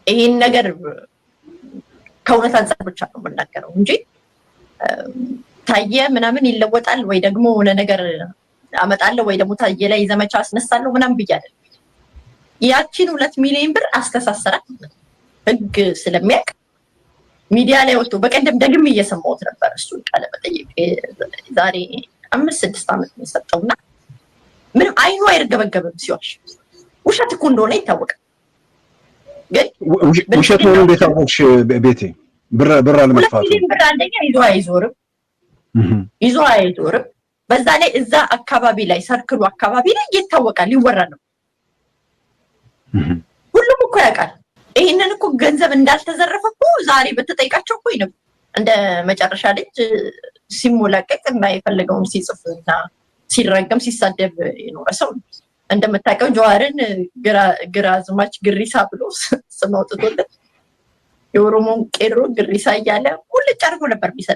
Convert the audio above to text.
ይሄን ነገር ከእውነት አንጻር ብቻ ነው የምናገረው እንጂ ታየ ምናምን ይለወጣል ወይ ደግሞ የሆነ ነገር አመጣለሁ ወይ ደግሞ ታየ ላይ ዘመቻ አስነሳለሁ ምናምን ብዬ አይደለም። ያቺን 2 ሚሊዮን ብር አስተሳሰራት። ህግ ስለሚያውቅ ሚዲያ ላይ ወጥቶ በቀደም ደግሜ እየሰማሁት ነበር። እሱን ቃለ መጠይቅ ዛሬ 5-6 ዓመት ነው የሰጠውና ምንም አይኑ አይርገበገብም ሲዋሽ። ውሸት እኮ እንደሆነ ይታወቃል። ግን ውሸት መሆኑን እንዴት አወቅሽ ቤቴ? ብር አለመጥፋቱ 2 ሚሊዮን ብር አንደኛ ይዞ አይዞርም፣ ይዞ አይዞርም። በዛ ላይ እዛ አካባቢ ላይ circle ኡ አካባቢ ላይ ይታወቃል፣ ይወራ ነው። ሁሉም እኮ ያውቃል። ይህንን እኮ ገንዘብ እንዳልተዘረፈ እኮ ዛሬ በተጠይቃቸው እኮ ይነው እንደ መጨረሻ ልጅ ሲሞላቀቅ እና የፈለገውን ሲጽፍ እና ሲረገም ሲሳደብ የኖረ ሰው ነው። እንደምታውቀው ጀዋርን ግራዝማች ግሪሳ ብሎ ስም አውጥቶለት የኦሮሞን ቄሮ ግሪሳ እያለ ሁልጭ አድርጎ ነበር የሚሰድበው።